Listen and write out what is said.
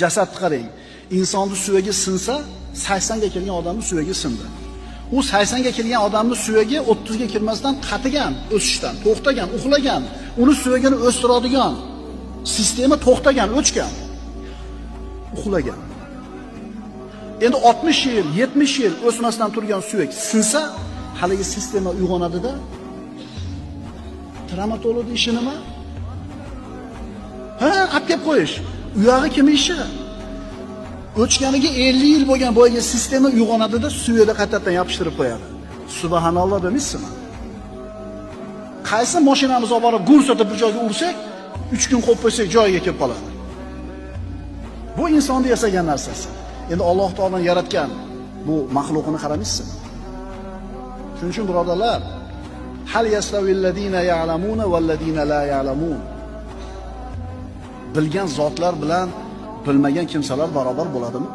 Jasadni qarang. Insonni suyagi sinsa, 80 ga kelgan odamning suyagi sindi. U 80 ga kelgan odamning suyagi 30 ga kirmasdan qatigan, o'sishdan to'xtagan, uxlagan. Uni suyagini o'stiradigan sistema to'xtagan, o'chgan. Uxlagan. Endi 60 yil, 70 yil o'smasdan turgan suyak sinsa, haligi sistema uyg'onadi-da. Travmatologning ishi nima? Ha, olib kelib qo'yish. U yog'i kim ishi? O'chganiga 50 yil bo'lgan boyagi sistema uyg'onadi-da, suyakda qaytadan yopishtirib qo'yadi. Subhanalloh demaysizmi? Qaysi mashinamizni olib borib gurs etib bir joyga ursak, 3 kun qo'yib qo'ysak joyiga kelib qoladi. Bu insonni yasagan narsasi. Endi Alloh taoloning yaratgan bu maxluqini qaramaysizmi? Shuning uchun birodarlar, hal yastawillazina ya'lamuna vallazina la ya'lamun. Bilgan zotlar bilan bilmagan kimsalar barobar bo'ladimi?